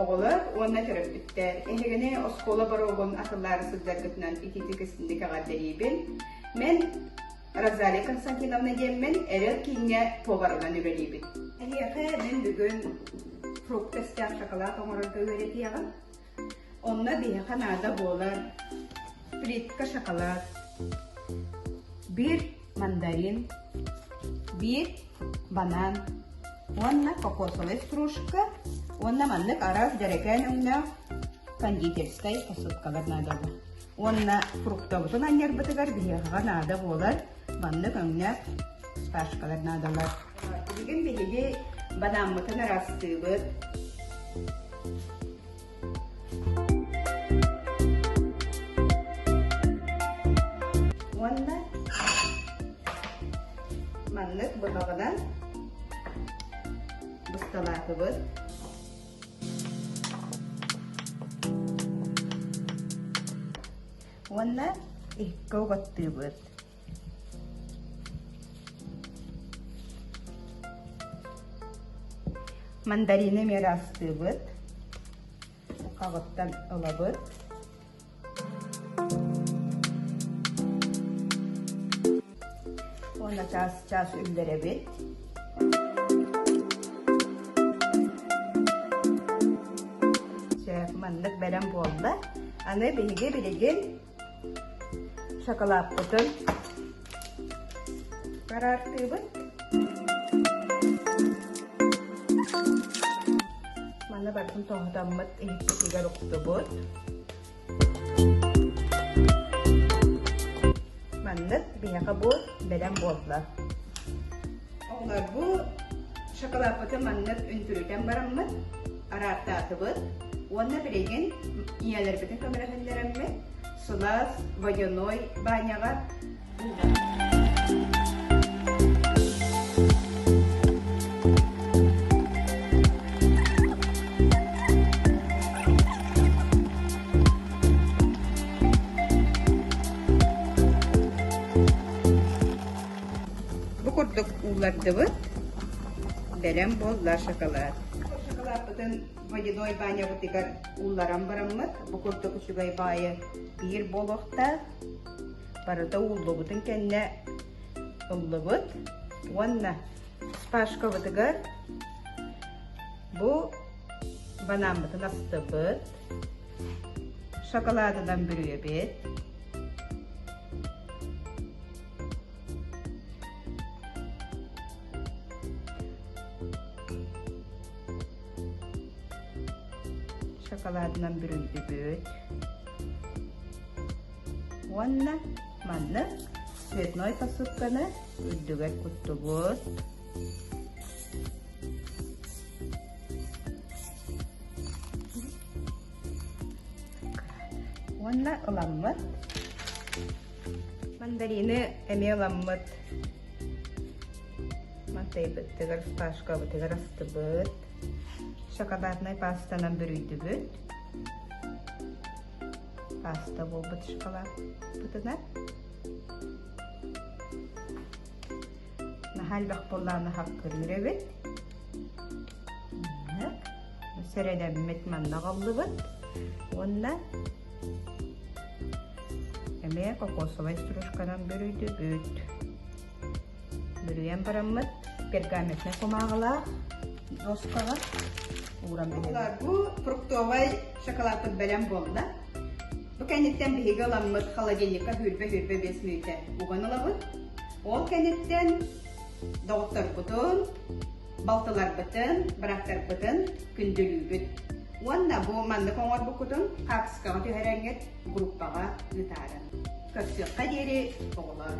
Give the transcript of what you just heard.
Оҕолор уонна төрөппүттэр, эһигини оскуола боруогун атыллаары сылдьаргытынан итиитик-истинник эҕэрдэлиибин. Мин Розалия Константиновна диэммин Эрэл кииҥҥэ поварынан үлэлиибин. Эһиэхэ мин бүгүн фрукта истээх шоколад оҥорорго үөрэтиэҕим. Онно биһиэхэ наада буолар плитка шоколад, биир мандарин, биир банан уонна кокосовай стружка уонна маннык араас дьэрэкээн өҥнөөх кондитерскай посыпкалар наадалар. Уонна фруктабытын анньарбытыгар биһиэхэҕэ наада буолар маннык өҥнөөх шпажкалар наадалар. Билигин биһиги банааммытын ыраастыыбыт. Уонна маннык быһаҕынан бысталаатыбыт. Уонна иһиккэ угаттыыбыт. Мандарины эмиэ ыраастыыбыт. Хаҕыттан ылабыт. Уонна чаас-чаас үллэрэбит. Чэ, маннык бэлэм буолла. Аны биһиги билигин шоколадпытын бараартыыбыт. Манна барытын тоһутаммыт иһиппитигэр уктубут. Маннык биһиэхэ бу бэлэм буолла. Оҕолор бу шоколадпытын маннык үнтүрүтэн бараммыт, араартаатыбыт уонна билигин ийэлэрбитин көмөлөһүннэрэммит сылаас водяной баняҕа Бу курдук ууллардыбыт. Бэлэм буолла шоколад. Шоколадпытын водяной банябытыгар уулларан бараммыт, бу курдук үчүгэй баайы биир буолуохтаах. Барыта ууллубутун кэннэ ыллыбыт уонна шпажкабытыгар бу банааммытын астыбыт, шоколадынан бүрүйэбит. Шоколадынан бүрүйдүбүт. Уонна маннык цветной посыпканы үрдүгэр куттубут. Уонна ыламмыт. Мандарины эмиэ ыламмыт. Мантайбыттыгар, шпажкабытыгар астыбыт. Шоколаднай пастанан бүрүйдүбүт. Паста буолбут шоколадпытынан. Наһаа элбэх буоллаҕына хаккырыыр эбит. Сэрэнэммит манна аҕаллыбыт. Уонна эмиэ кокосовай стружканан бүрүйдүбүт. Бүрүйэн бараммыт пергаментнай кумааҕылаах доскаҕа ууран биһиги. Бу фруктовай шоколадпыт бэлэм буолла. Бу кэнниттэн биһиги ыламмыт холодильникка сүүрбэ-сүүрбэ биэс мүнүүтэ уган ылабыт. Ол кэнниттэн доҕотторбутун, балтыларбытын, бырааттарбытын күндүлүүбүт. Уонна бу маннык оҥорбуккутун хаартыскаҕа түһэрэҥҥит группаҕа ыытаарыҥ. Көрсүөххэ диэри, оҕолор!